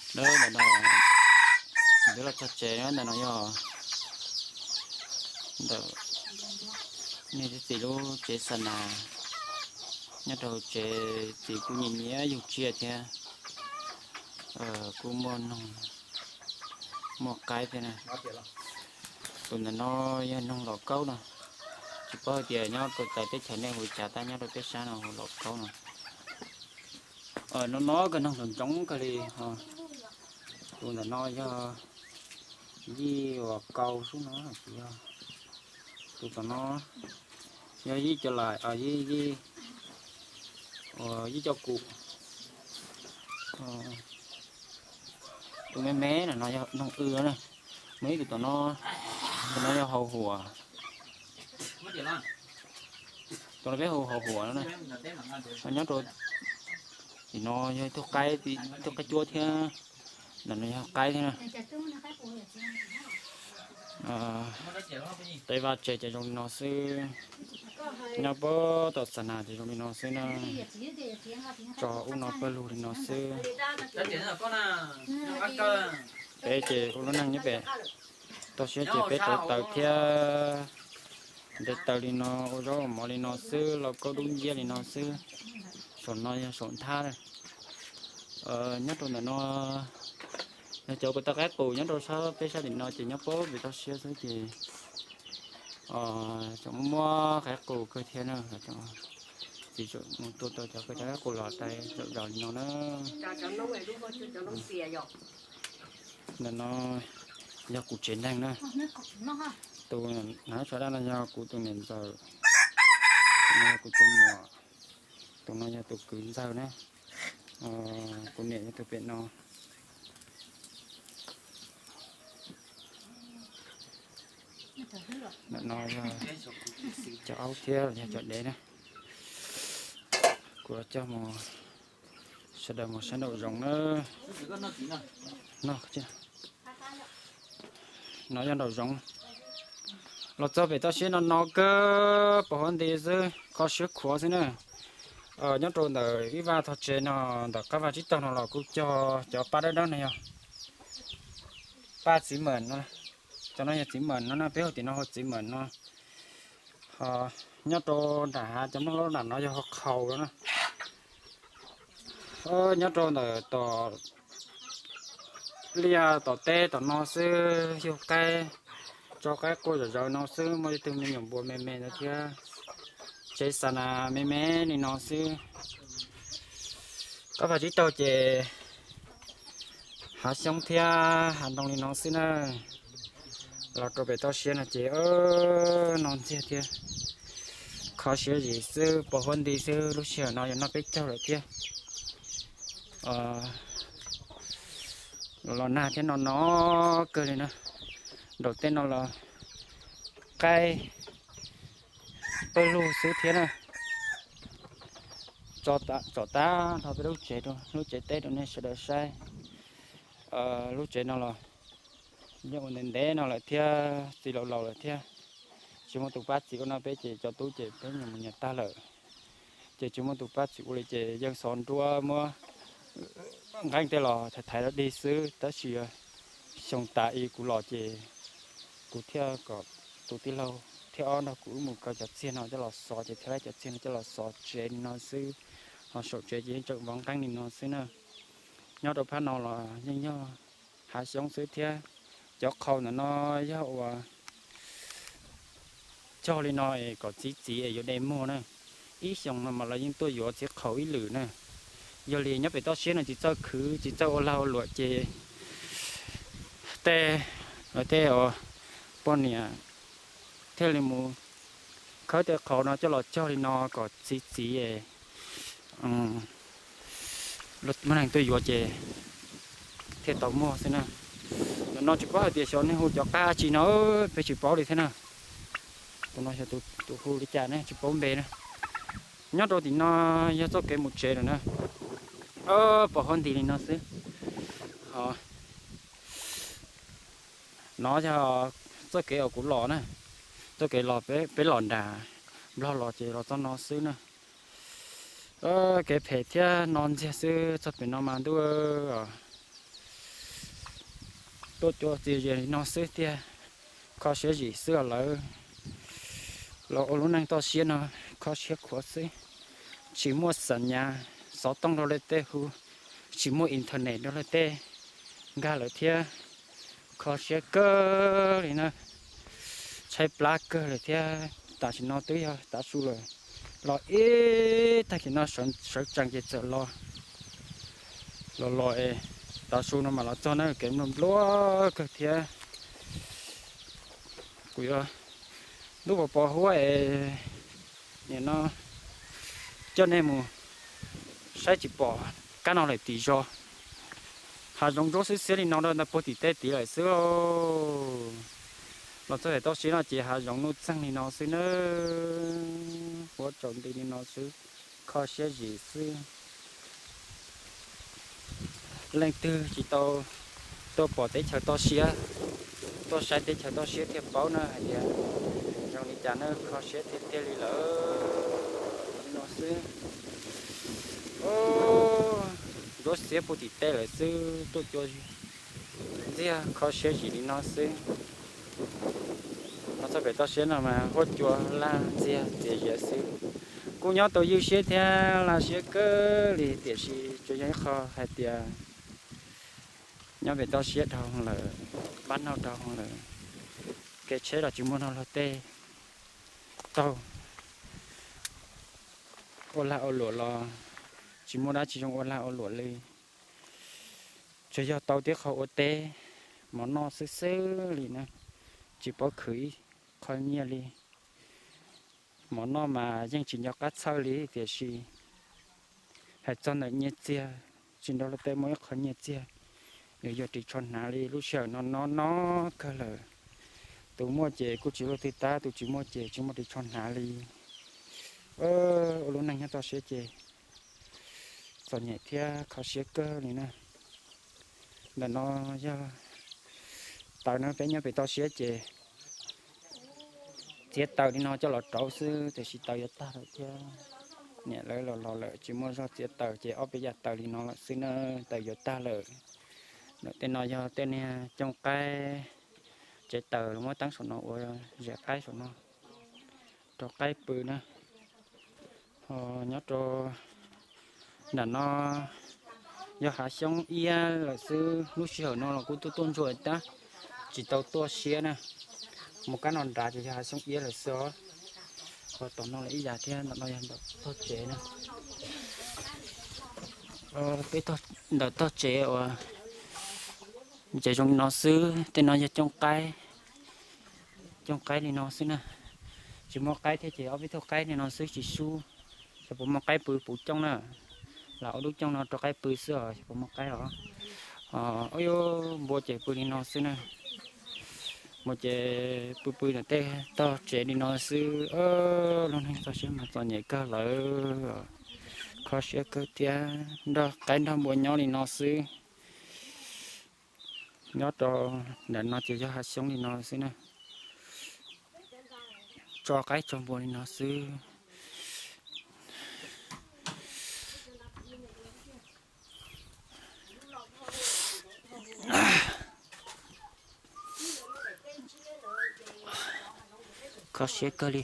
Ntawm no, kuv twb los txog tsev, ntawm no yog ntawm niag txiv lub tsev xa nas, nyob rau tsev txiv kuj nyiam nyiam yug tsiaj thiab, kuj muaj noog muaj qaib thiab na. Tus ntawm no yog noog los kaub no, tsis paub hais tias nyob rau txawv teb chaws nej hu li cas tab nyob rau peb sab no hu los kaub no. No no kawg, noog ntsoov ntsoov kawg li. Tus ntawm no yog yij uas kaus sub no, tsis yog. Tus tom no yog yij cov lais, yij, yij, yij cov kuv. Tus me me na no yog noog w na. Muaj ib tug tom no, tus no yog hau huam. Tus no peb hu hau huam no na. Nyob rau tim no yog ib tug qaib, ib tug qaib cuab thiab. Ntawm no yog qaib thiab na. Tej vaj tsev ces zoo li no xwb. Nyob puag tom xa nas ces zoo li no xwb na. Tso ub no pawg lug li no xwb. Peb ces ua lub neej nyob pem toj siab ces peb rauv taws thiab nte taws li no, ua zaub ua mov li no xwb, lau kaub dub nciab li no xwb. Saum no yog saum nthab. Nyob rau ntawm no yog cov kuv tau qaib qus nyob rau sab peb sab tim no ces nyob puag pem toj siab xwb ces tseem muaj muaj qaib qus kawg thiab na. Txiv tseem mus tua tau cov kawg cov qaib qus los tais zaum zaus li no na. Ntawm no yog kuv tsev neeg na. Tus hnav tsho daj no yog kuv tus niam ntxawm, tus no yog kuv tus muam, tus no yog tus kwv ntxawg na. Kuv niam yog tus pem no. Ntawm no yog cov aub thiab yog cov dev na. Kuv coj mus, sawv daws mus saib nraum zoov na. No yog nraum zoov. Los txog pem toj siab no no kawg, pos huab nti xwb, kho siab khuav xwb na. Nyob rau ntawm ib vaj tog tsev no, ntawm qab vaj tsib taug no los kuj cog cov paj dawb dawb no yog paj txiv meem no. Cov no yog txiv meem no na, peb hu tim no hu txiv meem no. Nyob rau nram hav cov nplooj laub nram no yog ho qhaus no na. Nyob rau ntawm tom liaj tom teb tom no xwb, yug qaib, tso qaib quaj zom zaws no xwb, muaj ib tug me nyuam npua me me ntawd thiab. Tsev xa nas me me li no xwb. Qab vaj tsib taug ces hav xyoob thiab hav ntoo li no xwb na. Los rau pem toj siab no ces no ntxiag thiab, kho siab zim xwb, pos huab nti xwb, lub sij hawm no yuav noj peb caug lawm thiab. Los nag thiab no no kawg li na. Nraum tej no los qaib pawg lug xwb thiab na. Tso, tsom tab nrho peb lub tsev rau, lub tsev teb rau nej sawv daws saib. Lub tsev no los yeej ua ntev ntev no lawm thiab, txiv laus laus lawm thiab. Tsis muaj tus pab txi ua no peb ces cov tub ces peb nyias mus nyias tag lawm. Ces tsis muaj tus pab txi ua li ces yeej xov nruab muab nqeeb tej los thaiv thaiv los dig xwb. Tab sis xyoo tas i kuv los ces kuv thiaj kom tus tij laug thiab ob nrog kuv wb mus kaw cov txiag no coj los xov, ces thiaj li cov txiag no coj los xov tsev li no xwb. Ho saum tsev ces yeej tseem vov nqeeb li no xwb na. Nyob rau phab no los yeej yog hav xyoob xwb thiab. Cov qhaus ntawm no yog uas cog li no es kom txiv txiv es yuav de muag na. Ib xyoo no mas lawv yeej tuaj yuav txiv qhaus ib lwm na. Yog li nyob pem toj siab no tsis txawj khwv tsis txawj ua lag ua luam ces tej, lawv tej poj niam thiaj li mus khawb tej qhaus no coj los cog li no kom txiv txiv es muaj neeg tuaj yuav ces thiaj tau muag xwb na. Ntawm no tsis paub hais tias xyov nej hu cov qab tsi no, peb tsis paub li thiab na. Tus no xyov tus hu li cas ne, tsis paub npe na. Nyob rau tim no yog txoj kev mus tsev lawm na. Pos huab nti li no xwb. Ho no yog txoj kev uas kuv los na. Txoj kev los peb, peb los nram Nplog los ces los txoj no xwb na. Kev phem thiab no ntxiag xwb, txog pem no mas ntuj, Tuaj cua txias zes li no xwb tiag, kho siab zim xwb os lawv. Los ua lub neej toj siab no kho siab khuav xwb, tsis muaj xam nyas, xov tooj rau lawv tej hu, tsis muaj internet rau lawv tej nkag lawm thiab. Kho siab kawg li na, tshaib plab kawg lawm thiab. Tam sim no twb yog tav su lawm, los ib tag kis no sawv tsees ces txawm los, los los es tav su no mam los txog na, kev nplua nplua kawg thiab. Kuv yuav ntuj pos pos huab es nim no coj nej mus saib tsis pom kab no lawm tim zos. Hav zoov ntsuab xiab xiab li no rau ntawm puag tim tej tid lawm xwb. Los txog pem toj siab no ces hav zoov nuj txeeg li no xwb na, huab tsaus nti li no xwb, kho siab zim xwb. Leej twg tsis tau tuaj pom teb chaws toj siab, tuaj saib teb chaws toj siab thiaj paub na hais tias zoo li cas na, kho siab tiag tiag li lawm no xwb. Ntsuab xiab puag tim tej lawm xwb, tuaj cua ntxiag kho siab zim li no xwb. Los txog pem toj siab no mas huab cua laj ntxiag txias zias xwb. Kuj nyob tau ywj siab thiab laj siab kawg li, tiam sis tsuas yog ib qho hais tias nyob pem toj siab dhau lawm, pab noj dhau lawm, kev tsheb los tsis muaj noj luag tej, taug ua lag ua luam los tsis muaj dab tsi zoo ua lag ua luam li. Tsuas yog tau tib qho ua teb, mov noj xwb xwb li na, tsis paub khwv ib qho nyiaj li. Mov noj mas yeej tsis nco qab txhawj li, tiam sis hais txog ntawm nyiaj txiag, tsis nrog luag tej muaj ib qho nyiaj txiag yuav yuav ris tsho hnav li. Lub sij hawm no no no kawg lawm, tus muaj ces kuj tsis luaj twg tab, tus tsis muaj ces tsis muaj ris tsho hnav li. Ua lub neej nyob toj siab ces txom nyem thiab kho siab kawg li na. Ntawm no yog taws na, peb nyob pem toj siab ces txiav taws li no coj los rauv xwb, tiam sis taws yuav tag lawm thiab. Niam lawv los los lawm tsis muaj zog txiav taws ces ob peb yam taws li no lawm xwb na, taws yuav tag lawm. Ntawm tej no yog tej niag cooj qaib, tsev taws los muab teeb saum no ua zes qaib saum no rau qaib pw na. Ho nyob rau nram no yog hav xyoob iab lawm xwb, lub sij hawm no los kuj tuaj tuaj ntsuag tab, tsis tau tuaj siab na. Mus kab no nrad ces yog hav xyoob iab lawm xwb os. Ho tom no los ib yam thiab, ntawm no yog ntawm tog tsev na. Peb ntawm tog tsev uas ces zoo li no xwb, tej no yog cooj qaib, cooj qaib li no xwb na. Tsis muaj qaib thiab ces ob peb tug qaib li no xwb tsis sub. Xyov puas muaj qaib pw puv cooj na, lam ua lub cooj no rau qaib pw xwb os, xyov puas muaj qaib os. Ub, npua ces pw li no xwb na. Npua ces pw pw ntawm tej tog tsev li no xwb. Lub neej toj siab mas txom nyem kawg lawm, kho siab kawg thiab, nrog qaib nrog npua nyob li no xwb. Nyob rau nram no ces yog hav xyoob li no xwb na, tso qaib tso npua li no xwb. Kho siab kawg li.